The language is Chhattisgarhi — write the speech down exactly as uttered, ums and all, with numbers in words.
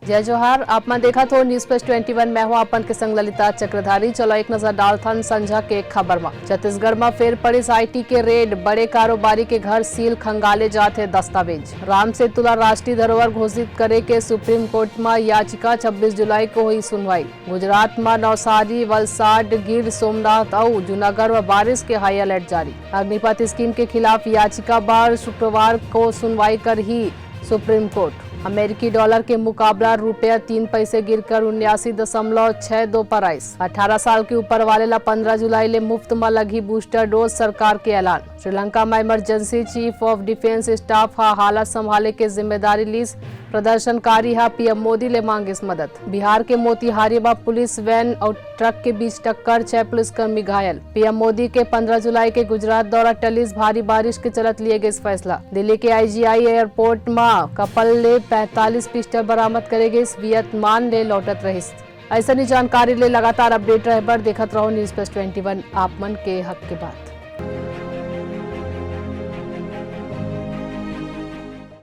जय जोहार, आप मन देखत हो News Plus twenty one, मैं हूं आप मन के संग ललिता चक्रधारी। चलो एक नजर डालथन संझा के खबर म। छत्तीसगढ़ म फेर पड़िस I T के रेड, बड़े कारोबारी के घर सील, खंगाले जात हे दस्तावेज। राम सेतु ला राष्ट्रीय धरोहर घोषित करे के सुप्रीम कोर्ट म याचिका, छब्बीस जुलाई को होही सुनवाई। गुजरात म नवसारी, वलसाड, गिर सोमनाथ अउ जूनागढ़ म बारिश के हाई अलर्ट जारी। अग्निपथ स्कीम के खिलाफ याचिका बर शुक्रवार को सुनवाई करही सुप्रीम कोर्ट। अमेरिकी डॉलर के मुकाबला रुपया तीन पैसे गिरकर उन्यासी दशमलव छह दो पर आइस। अठारह साल के ऊपर वाले ला पन्द्रह जुलाई ले मुफ्त म लगही बूस्टर डोज, सरकार के ऐलान। श्रीलंका म emergency, chief of defence staff ह हालत संभाले के जिम्मेदारी लीस। प्रदर्शनकारी ह पीएम मोदी ले मांगिस मदद। बिहार के मोतिहारी म पुलिस वैन अउ ट्रक के बीच टक्कर, छह पुलिसकर्मी घायल। पीएम मोदी के पन्द्रह जुलाई के गुजरात दौरा टलिस, भारी बारिश के चलत लिए गइस फैसला। दिल्ली के आईजीआई एयरपोर्ट म कपल ले पैंतालीस पिस्टल बरामद करे गइस, वियतनाम ले लौटत रहिस। अइसने जानकारी ले लगातार अपडेट रहे बर देखत रहो News Plus twenty one, आप मन के हक के बात।